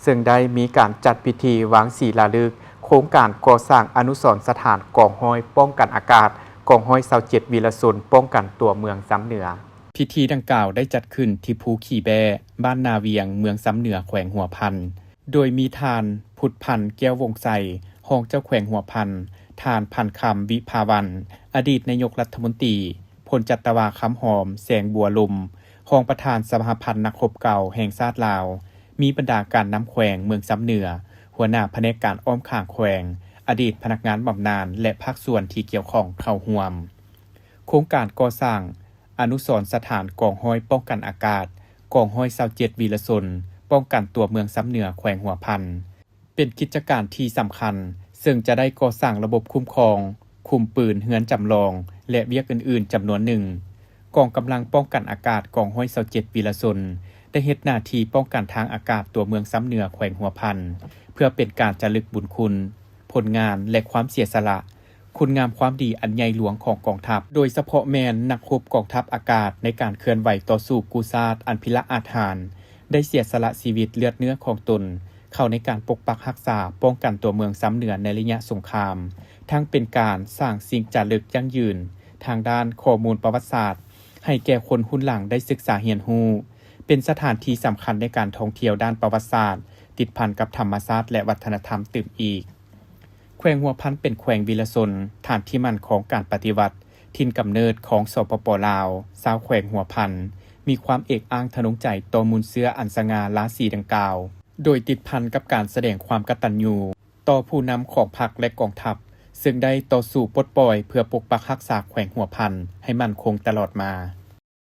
ເຊິ່ງໄດ້ມີການຈັດພິທີວາງສີລາລຶກໂຄງການກໍ່ສ້າງອະນຸສອນສະຖານກອງຮ້ອຍປ້ອງກັນອາກາດ ກອງຮ້ອຍຊາວເຈັດ ວີລະຊົນປ້ອງກັນຕົວເມືອງຊຳເໜືອ. ພິທີດັ່ງກ່າວໄດ້ຈັດຂຶ້ນທີ່ພູຂີ້ແບ້ ບ້ານນາວຽງ ເມືອງຊຳເໜືອ ແຂວງຫົວພັນ ໂດຍມີທ່ານ ພຸດພັນ ແກ້ວວົງໄຊ ຮອງເຈົ້າແຂວງຫົວພັນ, ທ່ານ ພັນຄຳ ວິພາວັນ ອະດີດນາຍົກລັດຖະມົນຕີ, ພົນຈັດຕະວາ ຄຳຫອມ ແສງບົວລົມ ຮອງປະທານສະຫະພັນນັກຮົບເກົ່າແຫ່ງຊາດລາວ, ມີບັນດາການນຳແຂວງເມືອງຊຳເໜືອ, ຫົວໜ້າພະແນກການອ້ອມຂ້າງແຂວງ, ອະດີດພະນັກງານບຳນານ ແລະ ພາກສ່ວນທີ່ກ່ຽວຂ້ອງເຂົ້າຮ່ວມ. ໂຄງການກໍ່ສ້າງອະນຸສອນສະຖານກອງຮ້ອຍປ້ອງກັນອາກາດ ກອງຮ້ອຍຊາວເຈັດ ວີລະຊົນ ປ້ອງກັນຕົວເມືອງຊຳເໜືອ ແຂວງຫົວພັນ ເປັນກິດຈະການທີ່ສຳຄັນ ເຊິ່ງຈະໄດ້ກໍ່ສ້າງລະບົບຄຸ້ມຄອງ, ຄຸມປືນເຮືອນຈຳລອງ ແລະ ວຽກອື່ນໆຈຳນວນໜຶ່ງ. ກອງກຳລັງປ້ອງກັນອາກາດ ກອງຮ້ອຍຊາວເຈັດ ວີລະຊົນ ໄດ້ເຮັດໜ້າທີ່ປ້ອງກັນທາງອາກາດຕົວເມືອງຊຳເໜືອ ແຂວງຫົວພັນ ເພື່ອເປັນການຈາລຶກບຸນຄຸນ, ຜົນງານ ແລະ ຄວາມເສຍສະຫຼະ, ຄຸນງາມຄວາມດີອັນໃຫຍ່ຫຼວງຂອງກອງທັບ, ໂດຍສະເພາະແມ່ນນັກຮົບກອງທັບອາກາດໃນການເຄື່ອນໄຫວຕໍ່ສູ້ກູ້ຊາດອັນພິລະອາດຫານ, ໄດ້ເສຍສະຫຼະຊີວິດເລືອດເນື້ອຂອງຕົນເຂົ້າໃນການປົກປັກຮັກສາປ້ອງກັນຕົວເມືອງຊຳເໜືອໃນໄລຍະສົງຄາມ, ທັງເປັນການສ້າງສິ່ງຈາລຶກຢັ້ງຢືນທາງດ້ານຂໍ້ມູນປະຫວັດສາດໃຫ້ແກ່ຄົນຮຸ່ນຫຼັງໄດ້ສຶກສາຮຽນຮູ້, ເປັນສະຖານທີ່ສຳຄັນໃນການທ່ອງທ່ຽວດ້ານປະຫວັດສາດ ຕິດພັນກັບທຳມະຊາດ ແລະ ວັດທະນະທຳຕື່ມອີກ. ແຂວງຫົວພັນເປັນແຂວງວິລະຊົນ, ຖານທີ່ໝັ້ນຂອງການປະຕິວັດ, ຖິ່ນກຳເນີດຂອງ ສປປ ລາວ, ຊາວແຂວງຫົວພັນ ມີຄວາມເອກອ້າງທະນົງໃຈຕໍ່ມູນເຊື້ອອັນສະຫງ່າລາສີດັ່ງກ່າວ, ໂດຍຕິດພັນກັບການສະແດງຄວາມກະຕັນຍູຕໍ່ຜູ້ນຳຂອງພັກ ແລະ ກອງທັບ ເຊິ່ງໄດ້ຕໍ່ສູ້ປົດປ່ອຍເພື່ອປົກປັກຮັກສາແຂວງຫົວພັນໃຫ້ໝັ້ນຄົງຕະຫຼອດມາ.